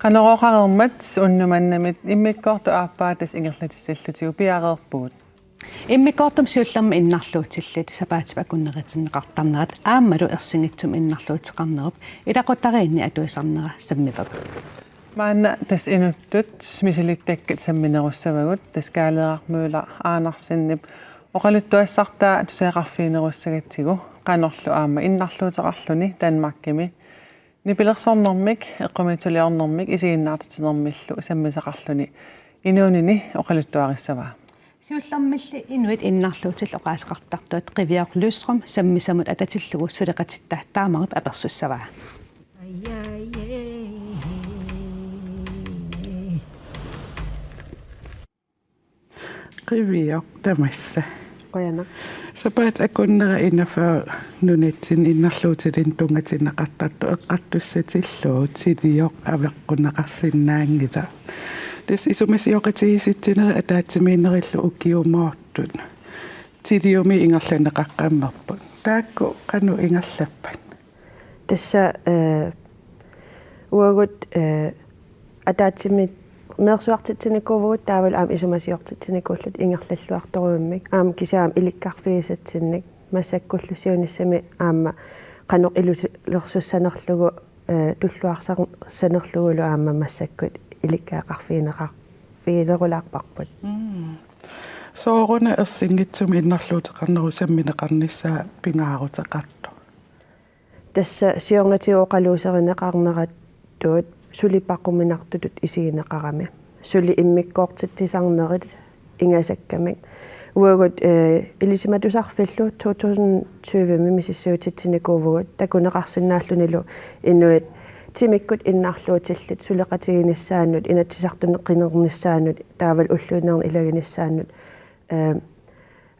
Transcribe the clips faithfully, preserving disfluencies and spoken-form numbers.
Qanorooqareermat unnuk manna immikkoortut aappaat tassa ingerlatissallutigu piareerpugut. Immikkoortumi siullermi innarluutillit sapaatip akunnerussinneqartarnerat aammalu ersinngitsumik innarluuteqarnerup ilaqutariinni atuisarnera sammivaa. Maanna tassa inuttut misilittakkat samminerussavagut, tassa Kaaleeraq Møller Andersenip oqaluttuassartaa tusagaqarfiginerussagatsigu qanorlu aamma innarluuteqarluni Danmarkimi nipilersornermik, eqqumiitsuliornermik isiginnaartitsinermillu sammisaqarluni inuunini oqaluttuarissavaa. Siullermilli inuit innarluutillit oqaaseqartartut Qivioq Lystrøm sammisamut atatillugu suleqatitta taamarip apersussavaa. Qivioq, tamassa. Qujanaq. Sapaatip akunnera enogfyrre nunatsinni innarluutilinnut tunngatinneqartartut eqqartussatillugu Tilioq aveqqunneqarsinnaanngilaq. Tassa isumasioqatigiissitsinerit ataatsimiinnerillu ukiumoortut Tiliumi ingerlanneqaqqammerput. Taakku qanoq ingerlappat? Tassa, eh, uagut, eh, ataatsimiinneq meersuartitsinikuuvugut taavalu aamma isumasiortitsinikuulluta ingerlalluartorujummik. Aamma kisianni aamma ilikkarfigisatsinnik massakkullu siunissami aamma qanoq ilusilersussanerlugu, eh, tulluarsarsanerlugulu aamma massakkut ilikkagaqarfigineqarfiginerulaarparput. Mm. Sooruna ersinngitsumik innarluuteqarnerup sammineqarnissaa pingaaruteqartoq? Tassa siornatigut oqaluuserineqarneratut suli paquminartutut isigineqarami. Suli immikkoortitsisarnerit ingasakkamik. Uagut, eh, ilisimatusarfillu to tusind tyve-mi misissuititsinikuuvugut takuneqarsinnaallunilu inuit timikkut innarluutillit suleqatiginissaannut, Inatsisartuni qinernissaannut, taavalu ulluinnarni ilaginissaannut, eh,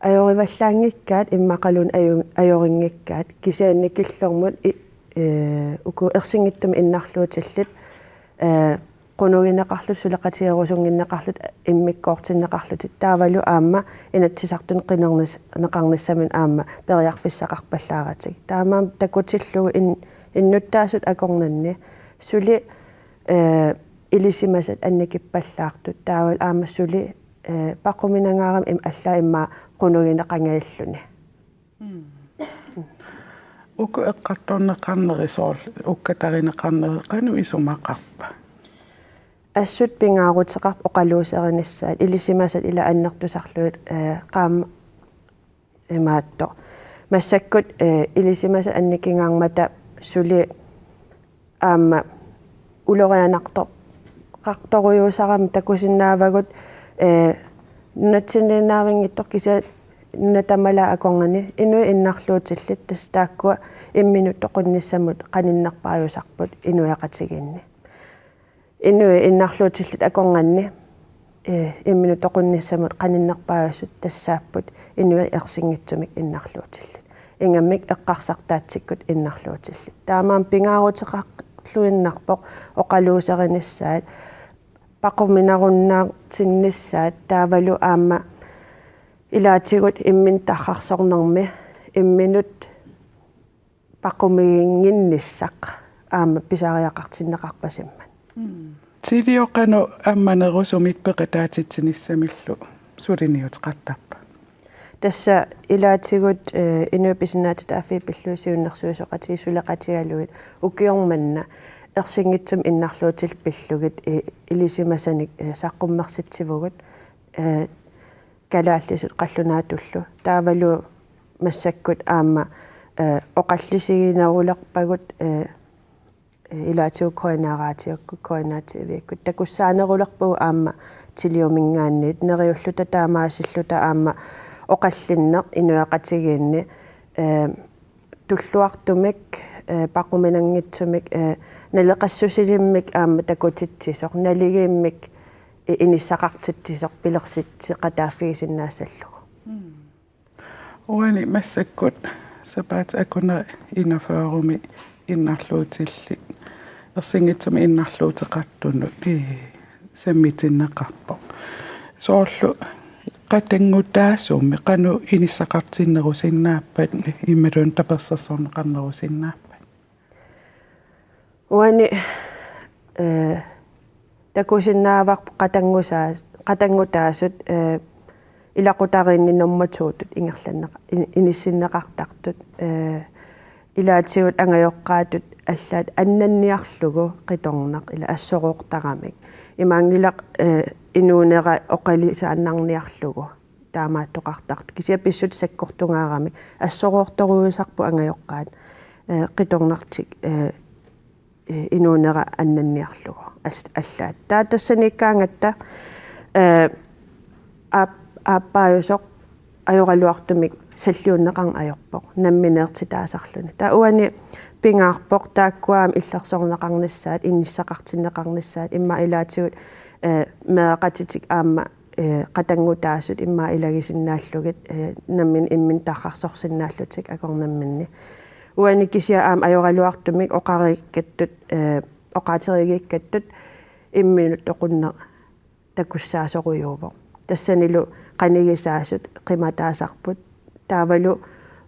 ajorivallaanngikkaat immaqaluunniit aju-, ajorinngikkaat, kisianni killormut i-, eh, uku ersinngitsumik innarluutillit, eh, qunugineqarlutik, suleqatigerusunnginneqarlutik, immikkoortinneqarlutik, taavalu aamma Inatsisartuni qinernis-, neqarnissaminut aamma periarfissaqarpallaaratik. Taamaammat takutillugu in-, innuttaasut akornanni suli, eh, ilisimasat annikippallaartut, taavalu aamma suli, eh, paquminangaarami im-, allaat immaqa qunugineqangaalluni. Mm. Uku eqqartorneqarneri soorlu ukkatarineqarneri qanoq isumaqarpa? Assut pingaaruteqarpoq oqaluuserinissaat, ilisimasat ila annertusarlugit, eh, qaammat imaattoq. Massakkut, eh, ilisimasat annikingaarmata suli aamma ulorianartoqartorujussuusarami takusinnaavagut, eh, nunatsinniinnavinngitsoq kisianni nunat tamalaat akornanni inuit innarluutillit tassa taakkua imminut toqunnissamut qaninnerpaajusarput inuiaqatigiinni. Inuit innarluutillit akornanni, eh, imminut toqunnissamut qaninnerpaajusut tassaapput inuit ersinngitsumik innarluutillit. Ingammik eqqarsartaatsikkut innarluutillit. Taamaammat pingaaruteqarluinnarpoq oqaluuserinissaat paquminarunnartinnissaat taavalu aamma ilaatigut imminut tarrarsornermi imminut paqumiginnginnissaq aamma pisariaqartinneqarpasimmat. Mm. Tilioq qanoq ammanerusumik peqataatitsinissamillu suliniuteqartarpa? Tassa ilaatigut, eh, inuit pisinnaatitaaffii pillugit siunnersuisoqatigiit suleqatigalugit ukioq manna ersinngitsumik innarluutillit pillugit, eh, ilisimasanik, eh, saqqummersitsivugut, eh, kalaallisut qallunaatullu. Taavalu massakkut aamma, eh, oqallisiginerulerpagut, eh, eh, ilaatigut K N R-aatikkukkut, K N R T V-kkut. Takussaanerulerpagut aamma Tiliuminngaanniit neriulluta taamaasilluta aamma oqallinneq inuiaqatigiinni, eh, tulluartumik, eh, paquminanngitsumik, eh, naleqassusilimmik aamma takutitsisoq, naligiimmik, eh, inissaqartitsisoq pilersitseqataaffigisinnaassallugu. Mm. Uani massakkut sapaatip akunneri enogfyrre-mi innarluutillit, ersinngitsumik innarluuteqartunut, ee, sammitinneqarpoq. Soorlu qatanngutaasummi qanoq inissaqartinnerusinnaappat, imaluunniit tapersersorneqarnerusinnaappat? Uani, ee, takusinnaavarput qatanngusaa-, qatanngutaasut, ee, ilaqutariinni nummer to-tut ingerlanneqa-, in-, inissinneqartartut, ee, ilaatigut angajoqqaatut allaat annanniarlugu qitornaq ila assoroortaramik. Imaanngilaq, ee, inuunera oqilisaannarniarlugu taamaattoqartartut. Kisianni pissutsit sakkortugaaramik assoroortoruisarput angajoqqaat, ee, qitornartik, ee, ee, inuunera annanniarlugu as-, allaat. Taava tassaniikkaangatta, ee, aap-, aappaajusoq ajoraluartumik salliunneqarneq ajorpoq, nammineertitaasarluni. Taava uani pingaarpoq taakkua aamma illersorneqarnissaat, inissaqartinneqarnissaat, immaqa ilaatigut, ee, meeraqatitik aamma, ee, qatanngutaasut immaqa ilagisinnaallugit, ee, nammineq imminnut tarrarsorsinnaallutik akornamminni. Uani kisianni aamma ajoraluartumik oqariikkattut, ee, oqaatigeriikkattut imminut toqunneq takussaasorujuuvoq. Tassanilu qanigisaasut qimataasarput. Taavalu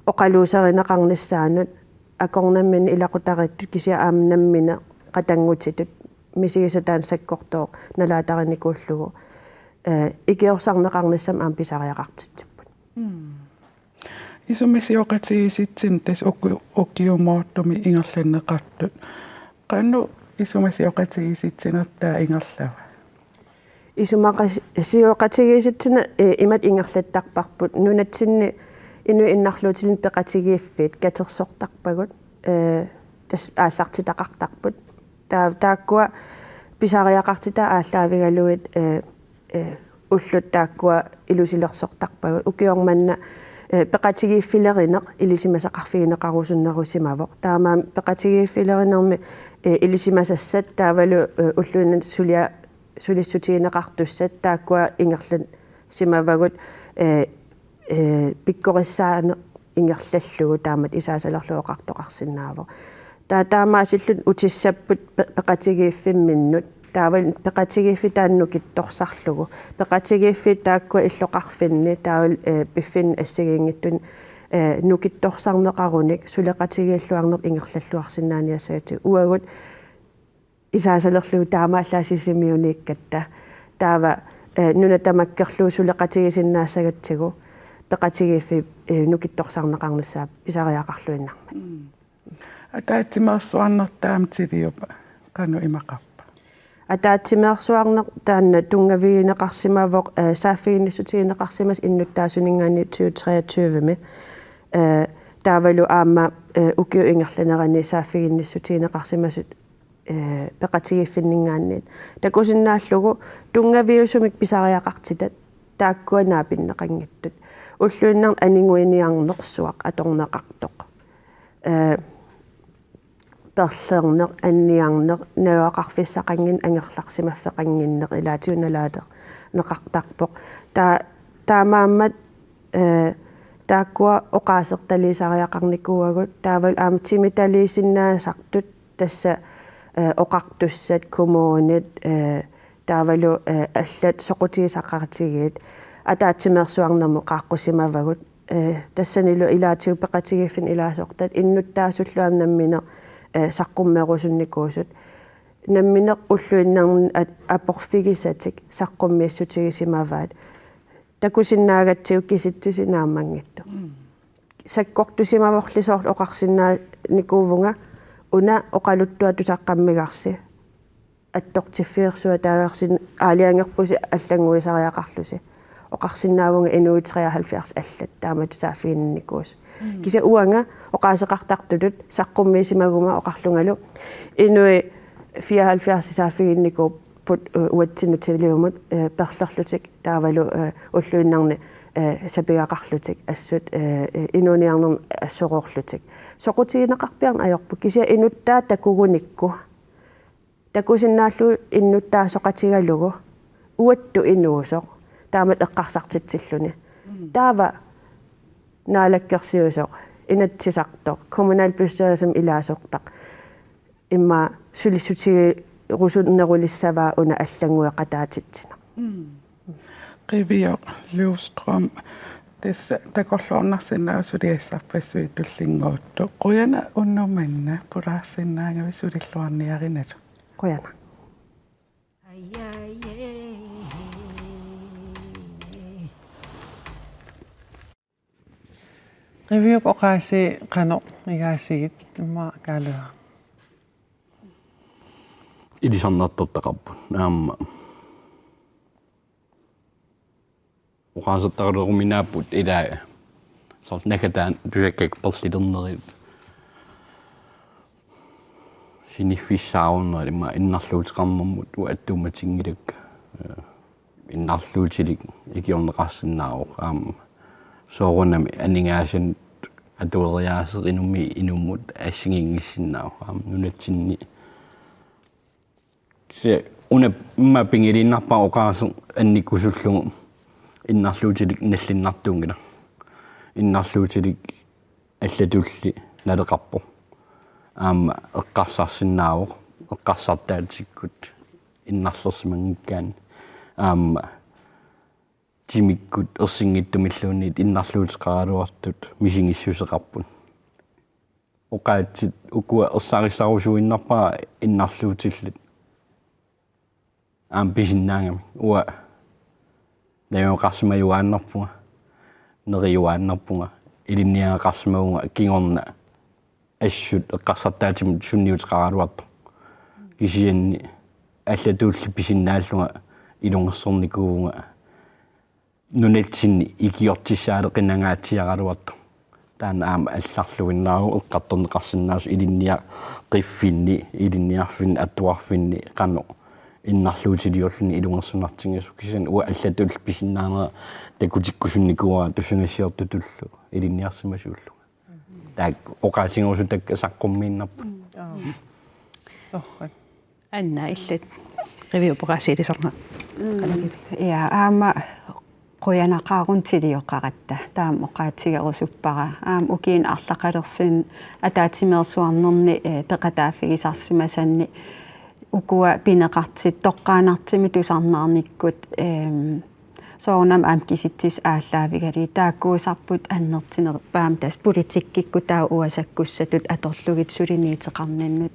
oqaluuserineqarnissaannut akornamminni ilaqutariittut kisianni aamma nammineq qatanngutitut misigisat taanna sakkortooq nalaatarinikuullugu, ee, ikiorsarneqarnissamut aamma pisariaqartitsipput. Mm. Isumasioqatigiissitsinni tassa uku-, ukiumoortumik ingerlanneqartut. Qanoq isumasioqatigiissitsinertaa ingerlava? Isumaqas-, sioqatigiissitsineq, ee, imatut ingerlattarparput. Nunatsinni inuit innarluutillit peqatigiiffiit katersortarpagut, ee, tassa aallartitaqartarput. Taa-, taakkua pisariaqartitaat aallaavigalugit, ee, ee, ullut taakkua ilusilersortarpagut. Ukioq manna, ee, peqatigiiffilerineq ilisimasaqarfigineqarusunnerusimavoq. Taamaammat peqatigiiffilerinermi, ee, ilisimasassat taavalu, ee, ulluinnarni sulia-, sulissutigineqartussat taakkua ingerlasimavagut, ee, ee, pikkorissaaneq ingerlallugu taamatut isaasalerlugu oqartoqarsinnaavoq. Taava taamaasillutik utissapput pe-, peqatigiiffimminnut. Taava peqatigiiffiit taanna nukittorsarlugu. Peqatigiiffiit taakkua illoqarfinni, taava, ee, piffinni assigiinngitsuni, ee, nukittorsarneqarunik suleqatigiilluarnerput ingerlalluarsinnaaniassagatsigu. Uagut isaasalerlugu taamaallaat Sisimiuniikkatta. Taava, ee, nuna tamakkerlugu suleqatigisinnaassagatsigu peqatigiiffiit, ee, nukittorsarneqarnissaat pisariaqarluinnarmat. Mm. Ataatsimeersuarnertaa tiliup qanoq imaqarpa? Ataatsimeersuarneq taanna tunngavigineqarsimavoq, ee, saaffiginnissutigineqarsimasoq innuttaasuninngaanniit tyve treogtyve-mi. Ee, taavalu aamma, ee, ukiup ingerlanerani saaffiginnissutigineqarsimasut, ee, peqatigiiffinninngaanniit. Takusinnaallugu tunngaviusumik pisariaqartitat taakkua naapinneqanngitsut. Ulluinnarni aniguiniarnersuaq atorneqartoq. Ee, perlerneq, anniarneq, najugaqarfissaqannginneq, angerlarsimaffeqannginneq ilaatigut nalaaterneqartarpoq. Taa-, taamaammat, ee, taakkua oqaasertaliisariaqarnikuuagut, taavalu aamma timitaliisinnaasartut, tassa, ee, oqartussat, kommunit, ee, taavalu, ee, allat soqutigisaqartigiit ataatsimeersuarnermut qaaqqusimavagut. Ee, tassanilu ilaatigut peqatigiiffinni ilaasortat innuttaasullu aamma nammineq, ee, saqqummeerusunnikuusut. Nammineq ulluinnarni at-, aporfigisatik saqqummiissutigisimavaat. Takusinnaagatsigu kisitsisit naammanngitsut. Mm. Sakkortusimavorli soorlu oqarsinnaanikuuvunga una oqaluttuatoq saqqummiigarsi. Attortiffigersuataagarsi aalajangerpusi allannguisariaqarlusi. Oqarsinnaavunga inuit treoghalvfjerds allat taamatut saaffiginnikuusut. Mm. Kisianni uanga oqaaseqartartutut saqqummiisimaguma oqarlungalu inuit fireoghalvfjerds saaffiginnikuupput, ee, uatsinnut tiliumut, ee, perlerlutik taavalu, ee, ulluinnarni, ee, sapigaqarlutik assut, ee, ee, inuuniarnermi assoroorlutik. Soqutigineqarpiarneq ajorput kisianni inuttaat takugunikku. Takusinnaallugu innuttaasoqatigalugu uattut inuusoq taamatut eqqarsartitsilluni. Mm. Taava naalakkersuisoq, inatsisartoq, kommunalbestyrelsimi ilaasortaq. Immaqa sulissutigerusunnerulissavaa una allanngueqataatitsineq. Qivioq Løvstrøm, tassa takorloornarsinnaavoq suliassarpassuit tullinnguuttoq. Qujanaq unnuk manna pulaarsinnaagavit sulilluarniarinalu. Qujanaq. Qiviup oqaasii qanoq igaasigit immaqa Kaaleeraq? Ilisarnartortaqarput. Aamma oqaasertaraluaruminaapput ilaa soorlu nakataa tusakkakka perlilernerit. Siniffissaarunnerit immaqa innarluuteqarnermut uanga attuumatinngilakka. Ee, innarluutilik ikiorneqarsinnaavoq aamma soorunami aningaasanut atueriaaseq inummit inummut assigiinngissinnaavoq aamma nunatsinni. Kisianni una immaqa pigiliinnarpara oqaaseq annikkusullugu innarluutilik nallinnartuunngilaq. Innarluutilik allatulli naleqarpoq. Aamma eqqarsarsinnaavoq, eqqarsartaatikkut innarlersimanngikkaanni. Aamma timikkut ersinngitsumilluunniit innarluuteqaraluartut misigissuseqarput. Oqaatsit ukua ersarissarusuinnarpara innarluutillit. Aamma pisinnaagami. Uanga najugaqarsimajuaannarpunga, nerijuaannarpunga, ilinniagaqarsimavunga kingorna assut eqqarsartaatimut sunniuteqaraluartoq. Kisianni allatulli pisinnaallunga ilungersornikuuvunga nunatsinni ikiortissaaleqinangaatsiaraluartoq. Taanna aamma allarluinnaavoq eqqartorneqarsinnaasoq ilinniaqqiffimmi, ilinniarfimmi, atuarfimmi qanoq innarluutiliorluni ilungersunartigisoq. Kisianni uanga allatulli pisinnaanera takutikkusunnikuuara tusagassiortutullu ilinniarsimasuullunga. Taakku oqaatigerusutakka saqqummiinnarput. Torrak. Anna, illit Qiviup oqaasii ilisarna. Ja, aamma qujanaqaaq una tilioqaratta. Taama oqaatigerusuppara. Aamma ukiuni arlaqalersuni ataatsimeersuarnerni, eh, peqataaffigisarsimasanni ukua pineqartut toqqaannartumik tusarnaarnikkut, ehm, soorunami aamma kisitsisit aallaavigalugit taakkuusarput annertunerpaamik tassa politikkikkut taava uanga sakkussatut atorlugit suliniuteqarninnut.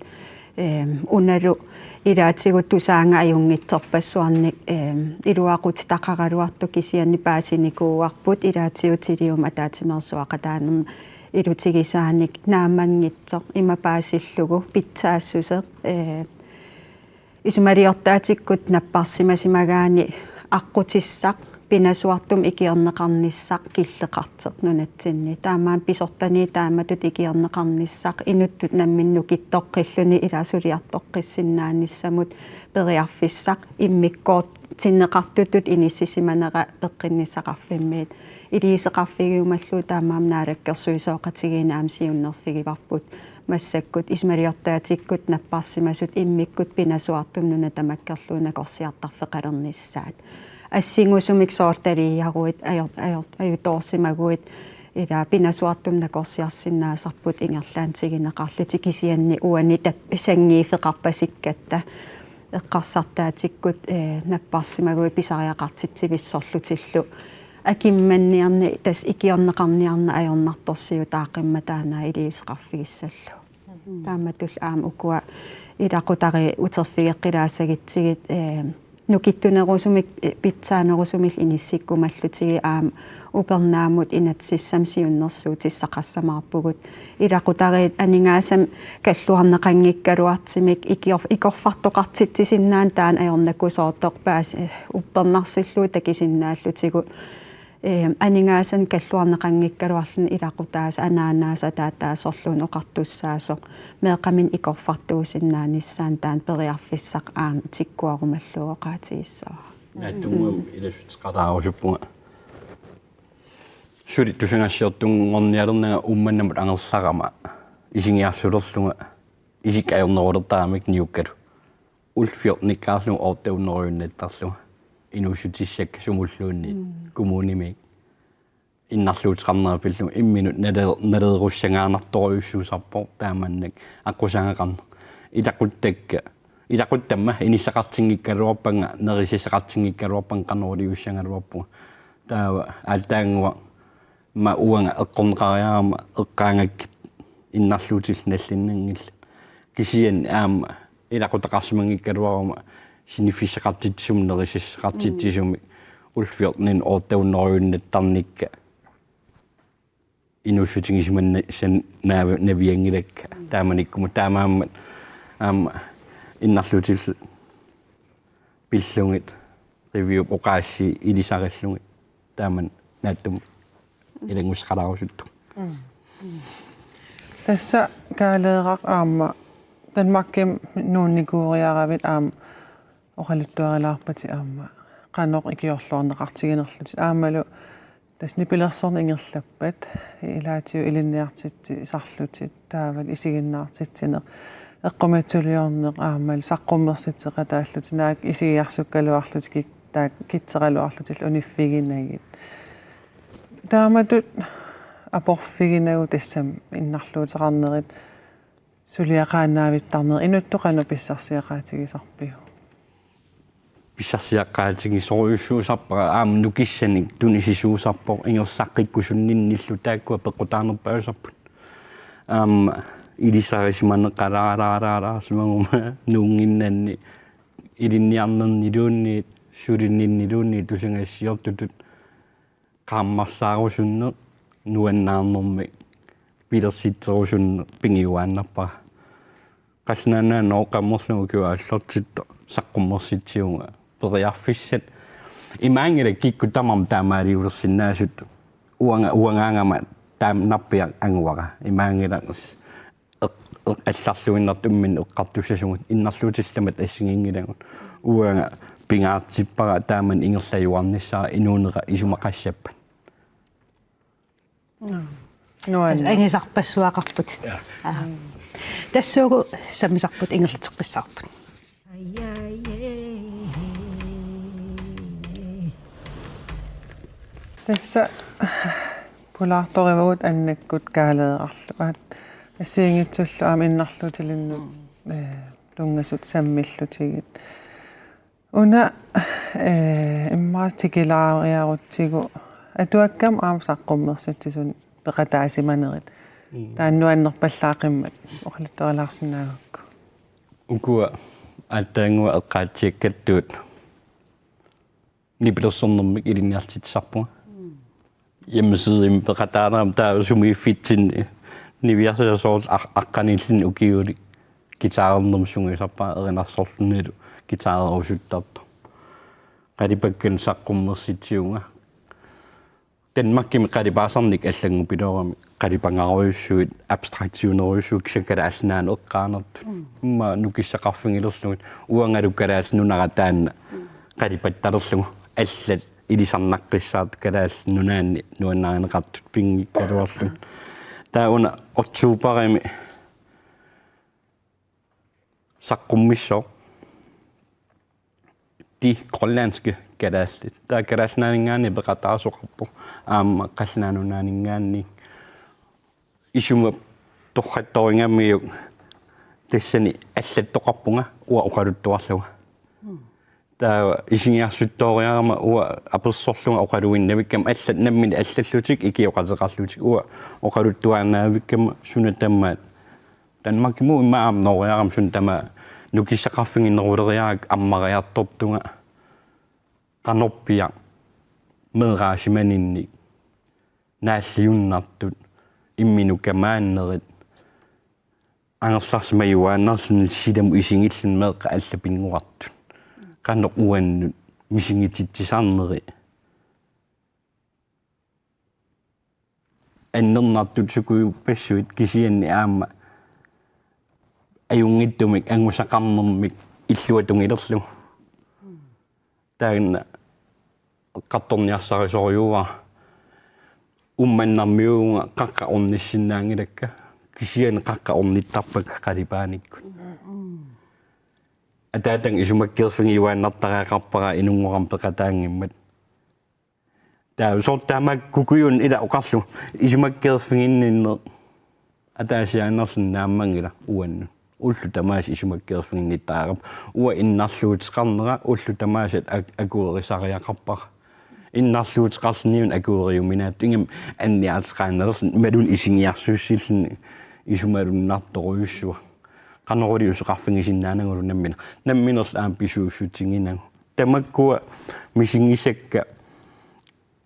Ehm, unalu ilaatigut Tusaannga ajunngitsorpassuarnik, ehm, iluaqutitaqaraluartoq kisianni paasinikuuarput ilaatigut Tiliup ataatsimeersuaqataanermut ilutigisaanik naammanngitsoq ima paasillugu pitsaassuseq, eh, isumaliortaatikkut napparsimasimagaanni aqqutissaq, pinasuartumik ikiorneqarnissaq killeqartoq nunatsinni. Taamaammat pisortani taamatut ikiorneqarnissaq, inuttut nammineq nukittoqqilluni ilaa suliartoqqissinnaanissamut periarfissaq, immikkoortinneqartutut inissisimanera peqqinnissaqarfimmiit. Iliuuseqarfigiumallugu taamaammat naalakkersuisooqatigiinni aamma siunnerfigivarput. Massakkut isumaliortaatikkut napparsimasut immikkut pinasuartumik nuna tamakkerlugu nakorsiartarfeqalernissaat. Assingusumik soorlu taliaruit, ajor-, ajor-, ajutoorsimaguit, ilaa pinasuartumik nakorsiarsinnaasarput ingerlaannaq tiguneqarlutik kisianni uani tap-, sanngiiffeqarpasikkatta. Eqqarsartaatikkut, eh, napparsimaguit pisariaqartitsivissorlutillu. Akimmanniarneq tassa ikiorneqarniarneq ajornartorsiutaaqqimmat taanna iliuuseqarfigissallugu. Taamatullu aamma ukua ilaqutariit uterfigeqqilaassagutsigit, eh, nukittunerusumik, eh, pitsaanerusumillu inissikkumallutigit aamma upernaamut inatsisissamik siunnersuutissaqassamaarpugut. Ilaqutariit aningaasanik kalluarneqanngikkaluartumik ikior-, ikorfartoqartitsisinnaaneq taanna ajornakusoortoq paas-, eh, uppernarsillugu takusinnaallutigu. Ehm, aningaasanik kalluarneqanngikkaluarluni ilaqutaasa anaanaasa ataataasorluunniit oqartussaasoq meeqqaminik ikorfartuusinnaanissaanut taanna periarfissaq aamma tikkuarumallugu oqaatigissavara. Naatsunnguamik ilassuteqataarusuppunga. Suli tusagassiortunngornialernanga Uummannamut angerlarama isigiarsulerlunga isikka ajornerulertaramik niukkalu. Ulfiornikkaarlugu oortaunnerujunnattarlunga inuussutissakka sumulluunniit kommunimiit. Innarluuteqarnera pillugu imminut nale-, naleerussagaannartorujussuusarpoq taamannak aqqusagaqarneq. Ilaquttakka, ilaquttamma inissaqartinngikkaluarpanga, nerisassaqartinngikkaluarpanga, qanoq iliussagaluarpunga. Taava aatsaannguaq ma uanga eqqorneqariarama eqqaagakkit innarluutillu nallinnanngillat. Kisianni aamma ilaqutaqarsimanngikkaluaruma siniffissaqartitsisumik, nerisassaqartitsisumik, ullut fjorten otte hundrede-nattarnikka inuussutigisimanni san naavi-, navianngilakka taamanikkumut, taamaammat aamma innarluutillu pillugit, qiviup oqaasii ilisarillugit, taamani naatsumik ilanngussaqalaarusuttunga. Tassa Kaaleeraq aamma Danmarkimi nuunnikuuriaravit aamma oqaluttuarilaarpatit aamma qanoq ikiorluarneqartiginerlutit aammalu tassa nipilersorneq ingerlappat ilaatigut ilinniartitsisarlutit taavalu isiginnaartitsineq eqqumiitsuliorneq aammalu saqqummersitseqataallutit naak isigiarsukkaluarlutit kit-, taak kitseraluarlutillu uniffiginagit. Taamatut aporfiginagu tassami innarluuteqarnerit suliaqaannaavittarnerit inuttut qanoq pissarsiaqaatigisarpiuk? Pissarsiaqaatigisorujussuusarpara aamma nukissanik tunisisuusarpoq ingerlaqqikkusunninnillu taakkua peqqutaanerpaasarput. Aamma ilisarisimanneqalaaraaraaraarsimaguma nuunnginnanni ilinniarnerniluunniit sulinninniluunniit tusagassiortutut qaammarsaarusunneq, nuannaarnermik pilersitserusunneq pingajuaannarpara. Qallunaat Nunaanni nooqqammerlugu ukioq aallartittoq saqqummersitsivunga periarfissat. Imaanngilaq kikkut tamarmik taamaaliulersinnaasut, uanga uangaagama taamnarpiaq anguara. Imaanngilaq eq-, eq-, allarluinnartumik imminut eqqartussasugut, innarluutillu tamatta assiginngilagut. Uanga pingaartippara taamani ingerlajuarnissara inuunera isumaqassappat. Nuann. Tassa angisarpassuaqarput. Ja. Aha. Tassuugu sammisarput ingerlateqqissaarput. Tassa pulaartorivagut annakkut Kaaleerarlu. Aat assigiinngitsullu aamma innarluutilinnut, eh, tunngasut sammillutigit. Una, eh, immaqa tikilaariarutsigu atuakkami aamma saqqummersitsisunik peqataasimanerit. Mm. Taanna nuannerpallaaqimmat oqaluttuarilaarsinnaagukku. Ukua aatsaannguaq eqqaatsiakkattut nipilersornermik ilinniartitsisarpunga. Hjemmesidemi peqataanerama taava sumiiffitsinni niviarsiasoorl ar-, aqqaniilluni ukiulik guitarernermut sungiusarpara erinarsorlunilu guitarerusuttartoq. Qalipakkanik saqqummersitsivunga. Danmarkimi qalipaasarnik allanngupilorami qalipangarujussuit abstraktiunerujussuit kisianni Kalaallit Nunaannut eqqaanertut. Mm. Immaqa nukissaqarfigilerlugit uangalu Kalaallit Nunaat taanna qalipattalerlugu allat ilisarnaqqissaartut Kalaallit Nunaanni nuannarineqartut pinngikkaluarlugit. Taava una oktoberimi saqqummissoq De Grønlandske Kalaallit. Taava Kalaallit Nunaanninngaanniit peqataasoqarpoq. Aamma Qallunaat Nunaanninngaanniit isuma torrattorigamiuk tassani allattoqarpunga uanga oqaluttuarlunga. Taava isigiarsuttooriarama uanga apersorlunga oqaluinnavikkama allat nammineq allallutik ikioqateqarlutik uanga oqaluttuaannaavikkama suna tamaat. Danmarkimut immaqa aamma nooriarama suna tamaat nukissaqarfigineruleriarakku ammariartortunga qanorpiaq meeraasimaninnik naalliunnartut imminut kamaannerit angerlarsimajuaannarluni silamut isigilluni meeqqat allat pinnguartut. Qanoq uannut misigititsisarneri. Annernartut sukujuppassuit kisianni aamma ajunngitsumik angusaqarnermik illuatungilerlugu. Taanna eqqartorniarsarisorujussuuara. Uummannarmiuuvunga qaqqat ornissinnaanngilakka. Kisianni qaqqat ornittarpakka qalipaanikkut. Ataataga isumakkeerfigijuaannartariaqarpara inunngorama peqataanngimmat. Taava soorlu taama kukujunnik ila oqarlugu isumakkeerfiginninneq ataasiaannarluni naammanngilaq uannut. Ullut tamaasa isumakkeerfiginnittariaqarpoq. Uanga innarluuteqarnera ullut tamaasa ak-, akuerisariaqarpara. Innarluuteqarluni una akueriuminaattoq, ingammik anniaateqaannalerluni imaluunniit isigiarsuussilluni isumalunnartorujussuaq. Qanorluunniit oqarfigisinnaanagulu nammineq. Namminerlu aamma pisuussutiginagu. Tamakkua misigisakka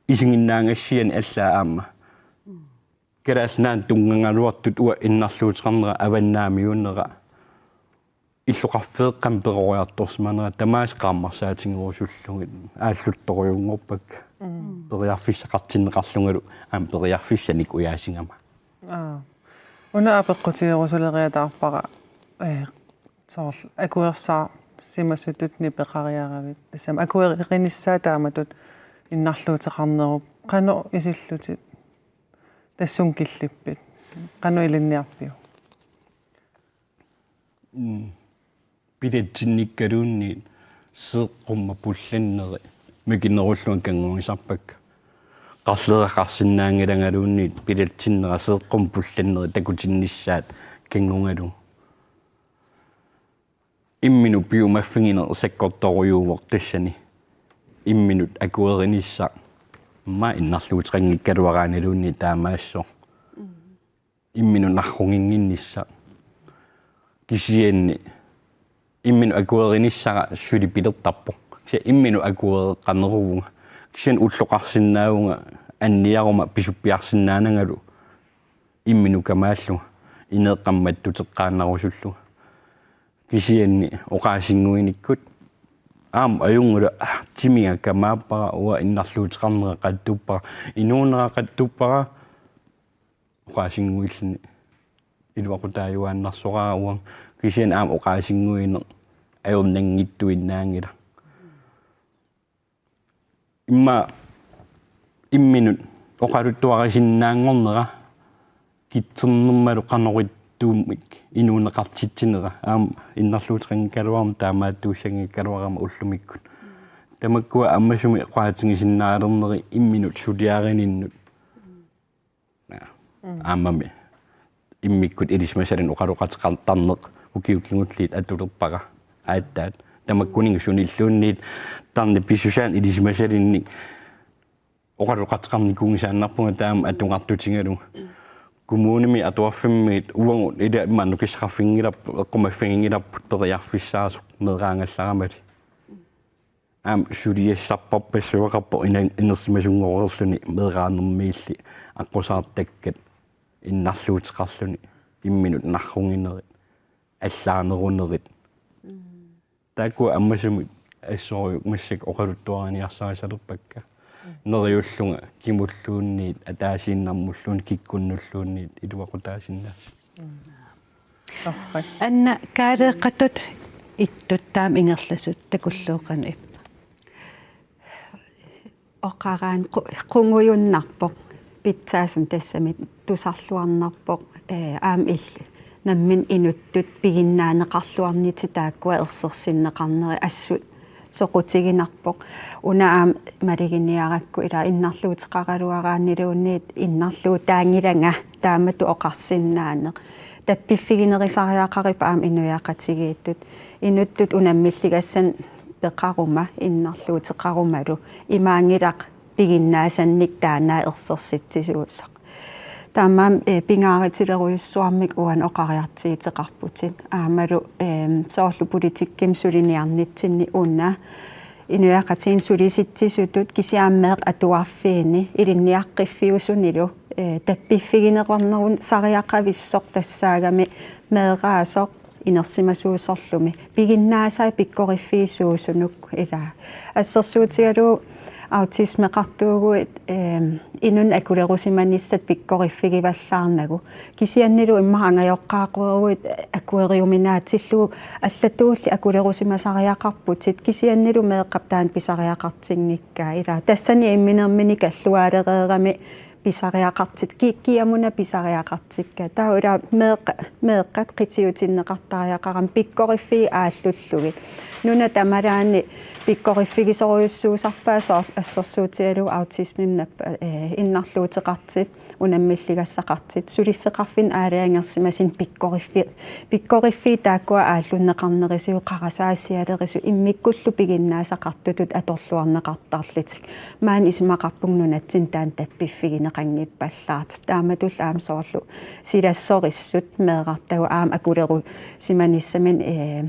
isiginnaagassianni allaat aamma. Kalaallit Nunaanni tunngagaluartut uanga innarluuteqarnera avannaamiuunera illoqarfeeqqami peroriartorsimanera tamaasa qaammarsaatigerusullugit aalluttorujunngorpakka. Mm. Periarfissaqartinneqarlungalu aamma periarfissanik ujaasigama. Aa. Una apeqqutigerusuleriataarpara, eh, soorlu akuersaarsimasutut nipeqariaravit. Tassami akuerinissaa taamatut innarluuteqarnerup qanoq isillutit tassunga killippit? Qanoq ilinniarpiuk? Mm. Pilatsinnikkaluunniit seeqqumma pullanneri mikinerullunga kannguagisarpakka. Qarleeqaqarsinnaanngilangaluunniit pilatsinnera seeqqumma pullanneri takutinnissaat kanngugalugu. Imminut piumaffigineq sakkortorujuuvoq tassani. Imminut akuerinissaq. Aamma innarluuteqanngikkaluaraanniluunniit taamaassaaq. Imminut narruginnginnissaq. Kisianni imminut akuerinissara suli pilertarpoq. Kisianni imminut akuereqqaneruvunga. Kisianni ulloqarsinnaavunga anniaruma pisuppiarsinnaanangalu imminut kamaallunga. Ineeqqammat tuteqqaannarusullunga. Kisianni oqaasinnguinikkut aamma ajunngilaq, ah, timiga kamaappara, uanga innarluuteqarnera qatsuppara, inuunera qatsuppara, oqaasinnguilluni iluaqutaajuaannarsoraara uanga, kisianni aamma oqaasinnguineq ajornanngitsuinnaanngilaq. Immaqa imminut oqaluttuarisinnaanngornera kitsernermalu qanoq ittuumik inuuneqartitsinera aamma innarluuteqanngikkaluarama taamaattuussanngikkaluarama ullumikkut. Tamakkua ammasumik oqaatigisinnaalerneri imminut suliarininnut. Ja. Mm. Aammami immikkut ilisimasalinnut oqaloqateqartarneq ukiut kingulliit atulerpara aatsaat. Tamakkuninnga sunilluunniit tarnip pissusaanik ilisimasalinnik oqaloqateqarnikuunngisaannarpunga taama atugartutigalugu. Kommunimi atuarfimmiit uagut ila immaqa nukissaqarfiginngilarput, eqqumaffiginngilarput periarfissaasoq meeraagallarama. Aamma suliassarpassuaqarpoq ina-, inersimasunngoreerluni meeraanermiilli aqqusaartakkat innarluuteqarluni imminut narruginerit, allaanerunerit. Mm. Taakkua ammasumik assorujuk massakkut oqaluttuariniarsarisalerpakka. Mm. Neriullunga kimulluunniit ataasiinnarmulluunniit kikkunnulluunniit iluaqutaasinnaasut. Mm. Torrak. Anna, kaaleeqqatut ittut taama ingerlasut takullugu qanoq ippa? Oqaraanni qu-, qungujunnarpoq, pitsaasumik tassami tusarluarnarpoq, ee, aamma illit nammineq inuttut piginnaaneqarluarnitit taakkua ersersinneqarnerit assut soqutiginarpoq. Una aamma maluginiarakku ila innarluuteqaraluaraanniluunniit innarluutaanngilanga taamatut oqarsinnaaneq. Tappiffiginerusariaqarpoq aamma inuiaqatigiittut. Inuttut unammilligassanik peqaruma innarluuteqarumalu imaanngilaq piginnaasannik taanna ersersitsisuusoq. Taamaammat, eh, pingaarutilerujussuarmik uani oqariartuuteqarputit. Aammalu, ehm, soorlu politikkimi suliniarnitsinni una inuiaqatigiinni sulisitsisutut kisianni meeqqat atuarfiini ilinniaqqiffiusunilu, eh, tappiffigineqarnerusariaqavissoq tassaagami meeraasoq inersimasuusorlumi piginnaasai pikkoriffigisuusunut ilaa. Assersuutigalugu autismeqartuuguit, ehm, inunnut akulerusimanissat pikkoriffigivallaarnagu. Kisiannilu immaqa angajoqqaaqeruit akueriuminaatsillugu allatuulli akulerusimasariaqarputit. Kisiannilu meeqqap taanna pisariaqartinngikkaa ilaa. Tassani imminermini kalluaalereerami pisariaqartit, ki-, kiamuna pisariaqartikka. Taava ila meeqqa-, meeqqat qitiutinneqartariaqarami pikkoriffiit aallullugit. Nuna tamalaani pikkoriffigisorujussuusarpaat soorlu assersuutigalugu autismimik nappa-, eh, innarluuteqartut. Unammilligassaqartut suliffeqarfinni aalajangersimasunut pikkoriffi-, pikkoriffiit taakkua aallunneqarnerisigut, qarasaasialerisut, immikkullu piginnaasaqartutut atorluarneqartarlutik. Maani isumaqarpunga nunatsinni taanna tappiffigineqanngippallaartoq. Taamatullu aamma soorlu silassorissut meerartagut aamma akulerusimanissamik, ee,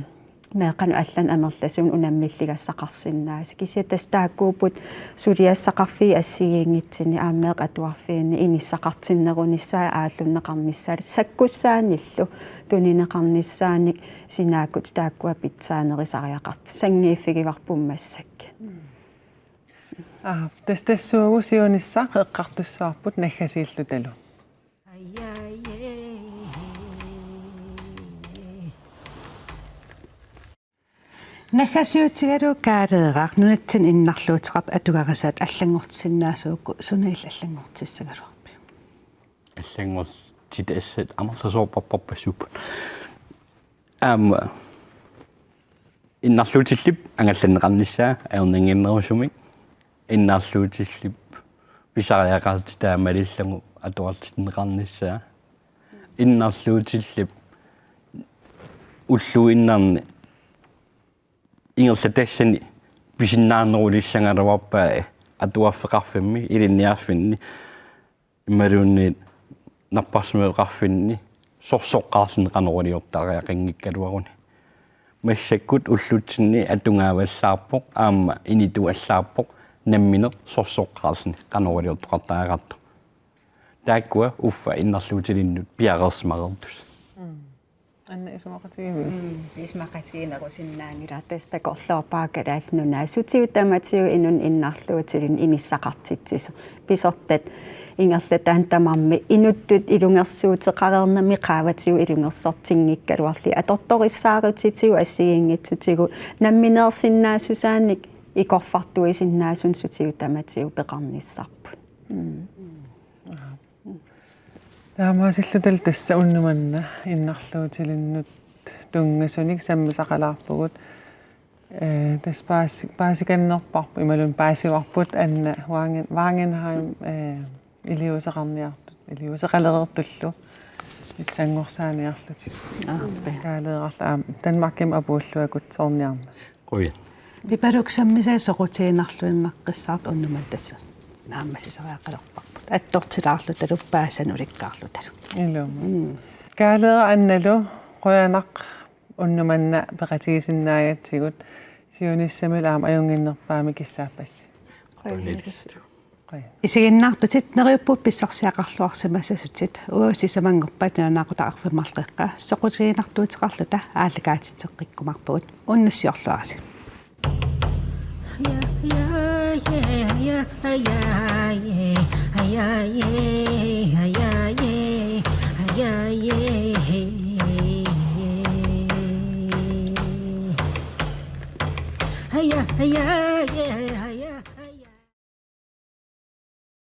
meeqqanut allanut amerlasuunut unammilligassaqarsinnaasut. Kisianni tassa taakkuupput suliassaqarfiit assigiinngitsunik aamma meeqqat atuarfianni inissaqartinnerunissaat aallunneqarnissaat sakkussaanillu tunineqarnissaanik sinaakkutit taakkua pitsaanerusariaqartut. Sanngiiffigivarput massakkut. Aa, tassa tassuugu siunissaq eqqartussavarput naggasiillutalu. Naggasiutigalugu Kaaleeraq nunatsinni innarluuteqartut atugarisat allanngortisinnaasuugukku suna illit allanngortissagaluarpiuk? Allanngortitassat amerlasoorparparpassuupput. Aamma innarluutillip angallanneqarnissaa ajornannginnerusumik, innarluutillip pisariaqartitaa malillugu atuartinneqarnissaa, innarluutillip ulluinnarni ingerlatassani pisinnaarnerulissagaluarpaa atuarfeqarfimmi, ilinniarfinni imaluunniit napparsimmaveqarfinni sorsoqqaarluni qanoq iliortariaqanngikkaluaruni. Massakkut ullutsinni atugaavallaarpoq aamma inituallaarpoq nammineq sorsoqqaarluni qanoq iliortoqartariaqartoq. Taakkua uffa innarluutilinnut piareersimareertut. Mm. Anna isumaqatigiiviuk? Mm, isumaqatiginerusinnaanngilaq, tassa takorloorpara Kalaallit Nunaat sutigut tamatigut inunnut innarluutilinnut inissaqartitsisoq. Pisortat ingerlataanni tamarmik inuttut ilungersuuteqareernermi qaavatigut ilungersortinngikkaluarlugit atortorissaarutitigut assigiinngitsutigut nammineersinnaassusaannik ikorfartuisinnaasunut sutigut tamatigut peqarnissarput. Mm. Taamaasillutalu tassa unnuk manna innarluutilinnut tunngasunik sammisaqalaarpugut. Ee, tassa paasi-, paasikannerparput, imaluunniit paasivarput Anna Wagen-, Wagenheim, ee, iliuuseqarniartut, iliuuseqalereertullu pitsanngorsaaniarlutik. Aap. Kaaleerarlu aamma Danmarkimi apuulluakkutsoorniarneq. Qujan. Pipaluk sammisai soqutiginarluinnaqqissaartoq unnuk manna tassa naammassisariaqalerparput. Attortilaarlutalu paasanut ulikkaarlutalu. Ilumut. Mm. Kaaleeraq Annalu, qujanaq unnuk manna peqatigisinnaagatsigut, siunissamilu aamma ajunnginnerpaamik kissaappassi. Qujanaq. Isiginnaartutit, neriuppunga pissarsiaqarluarsimassasutit. Uagut sisamanngorpat nalunaaqutaq arfineq-marluk qeqqa soqutiginartuuteqarluta aallakaatitseqqikkumaarpugut. Unnussiorluarisi.